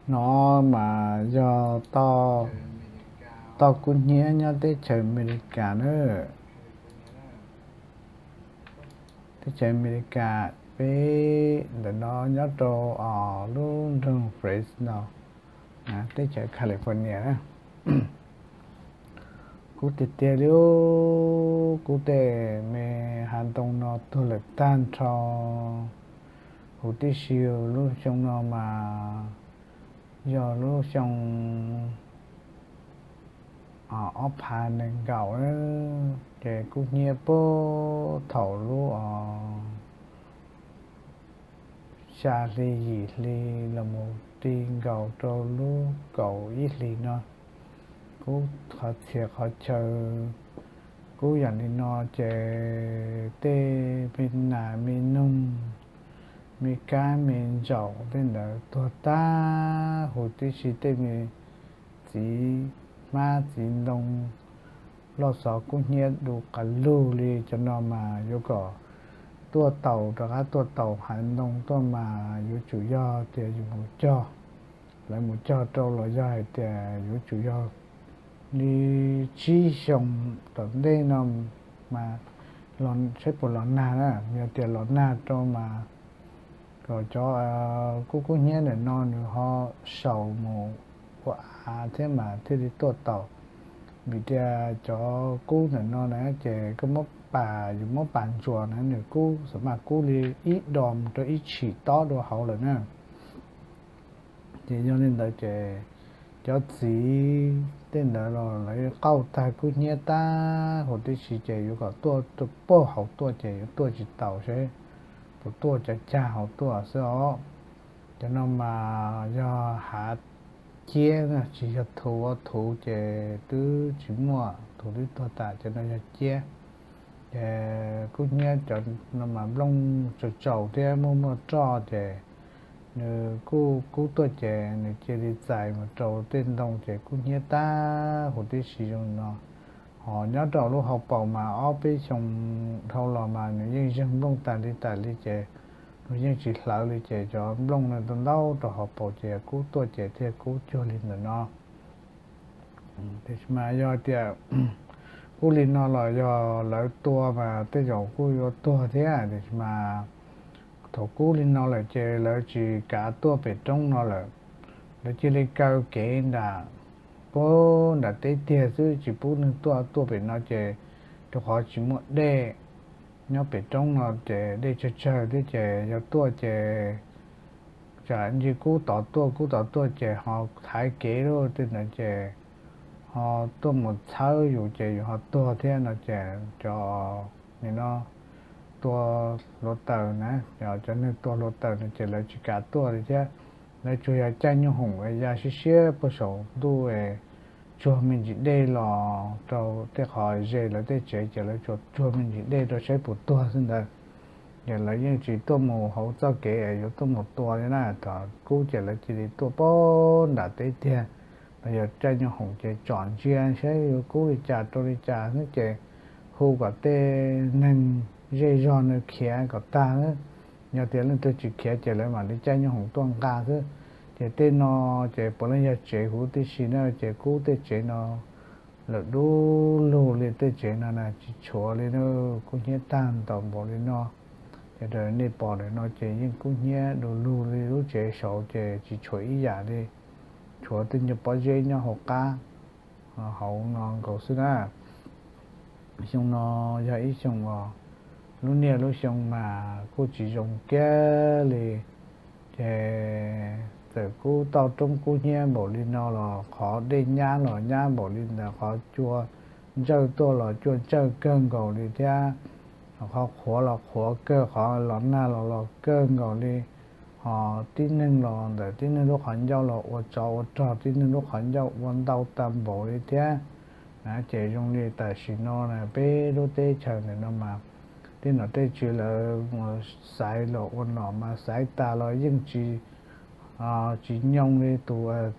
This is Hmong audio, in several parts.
No mas yog toj kub hnyiab nyob teb chaws Amelikas na. Teb chaws Amelikas peb ntawm no nyob rau lub nroog Fresno, teb chaws California na. Kub tiag tiag li, kub tej me hav ntoo no tuag lawm tag nrho huv tib si. Lub xyoo no mas yog lub xyoo ob phav nees nkaum, ces kub hnyiab puag thaum lub xya hli yim hli los mus ti nkaus rau lub kaum ib hlis no, kub qhov txhia qhov chaw. Kub yam li no ces tej me nas me noog, me kab me ntsaum tej ntawd tuag tag huv tib si. Tej me txiv hmab txiv ntoo loj xov kub hnyiab du qas lug li. Cov no mas yuav kom tuaj taus, rov qab tuaj taus hav ntoo tuaj mas yuav tsum yog tias yus mus cog, lawv mus cog rau los yog hais tias yuav tsum yog li tsib xyoo tom ntej no mas saib puas los nag na. Yog tias los nag rau mas kom cov kub kub hnyiab ntawm no nws ho saum mus ua av thiab mas thiaj li tuaj taus. Vim tias cov kub ntawm no na ces koj muab pas, yus muab pas ntsuas na nws kub xam maj kub li ib do mus rau ib tshim tob dua hauv lawm na. Ces yog li ntawd ces cov txiv tej ntawd los lawv qauj tag kub hnyiab tag huv tib si ces yuav kom tuaj puag hauv tuaj ces yuav tuaj tsis taus seb puas tuaj cov cag hauv tuaj xwb os. Cov no mas yog hav ciab tsis yog thuv, thuv ces twb tsis muaj, thuv twb tuag tas. Cov no yog ciab. Ces kub hnyiab cov no mas nplooj tsaus tsaus thiab muaj muaj roj ces nws kuj kub tuaj ces nws cia li txais mus rau tej ntoo ces kub hnyiab tag huv tib si zoo no. Ho nyob rau lub hauv paus mas ob peb xyoo dhau los mas nws yeej zeeg nplooj tas li tas li ces nws yeej tsis hlawv li ces cov nplooj no ntau rau hauv paus ces kub tuaj ces thiaj kub cuag li ntawm no. Tiam sis mas yog tias kub li no los yog lawv tua mas tej zaum kuj yuav tuag thiab. Tiam sis mas thaum kub li no lawm ces lawv tsis kav tuaj pem roob no lawm, lawv cia li kaw kev nram, puag nram teb tiag xwb tsis pub neeg tuaj, tuaj pem no ces rau qhov tsis muaj dej. Nyob pem roob no ces dej tsawg tsawg thiab ces yog tuaj ces tsam ncig kub tod tuaj kub tod tuaj ces ho thaiv kev lawm tej ntawd ces ho tuaj mus txhawb yus ces yus ho tuag thiab no ces cov nim no tua hluav taws na, cov neeg tua hluav taws no ces lawv tsis kam tuaj li thiab. Lawv tsuas yog caij nyoob hoom ya siab siab puag saum ntuj tsuag me ntsis dej los rau tej qhov ze lawv tej tsev ces lawv tsuas tsuag me ntsis dej rau saib puas tuag xwb ntawd. Ces lawv yeej tsis tuaj mus hauv txoj kev es yuav tuaj mus tua li na. Thaum kub ces lawv cia li tuaj puag nram teb tiag, los yog caij nyoob hoom ces tsom ntsia saib yuav kub li cas rau li cas xwb ces hu kom tej neeg zej zog no khiav kom tag xwb. Yog tias leej twg tsis khiav ces lawv mam li caij nyoob hoom tuaj nqa xwb. Ces tej no ces puav leej yog tsev huv tib si na, ces kub tej tsev no lawm du lug li, tej tsev no na tsis tshuav li na, kub hnyiab tag ntau npaum li no. Ces raws nej pom ntawm no ces yeej kub hnyiab du lug li, lub tsev saud ces tsis tshuav ib yam li, tshuav tej nyuag pob zeb nyob hauv qab hauv no nkaus xwb na. Xyoo no yog ib xyoo uas lub niaj lub xyoo mas kuj tsis zoo kiag li. Ces txawm kub toj roob kub hnyiab npaum li no los qhov dej nyab los nyab npaum li ntawd, qhov cua ntsawj tuaj los cua ntsawj kawg nkaus li thiab, qhov qhuav los qhuav kawg, qhov los nag los los kawg nkaus li. Ho tib neeg los ntawm tib neeg lub qhov ncauj los ua tsov ua rog, tib neeg lub qhov ncauj ua ntau tag npaum li thiab. Ces zoo li tam sim no na peb lub teb chaws ntawm no mas tej nom tej tswv lawv xaiv los ua nom mas xaiv tas los yeej tsis, tsis nyoo li. Tus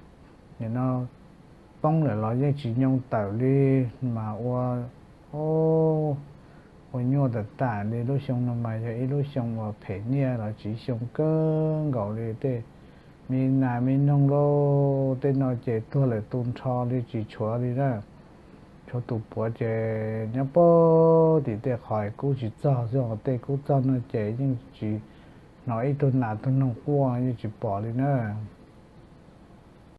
nim no poob lawm los yeej tsis nyoo tawm li, mas ua, ua nyuaj tam tam li. Lub xyoo no mas yog ib lub xyoo uas phem niaj los tsiv xyoo kawg nkaus li. Tej me nas me noog lauj, tej no ces tuag lawm tu nrho li tsis tshuav li na. Tshuav tus puav ces nyob puag tim tej qhov kub tsis txog xwb, tej kub txog no ces yeej tsis hnov ib tug nas tug noog quaj yeej tsis pom li na.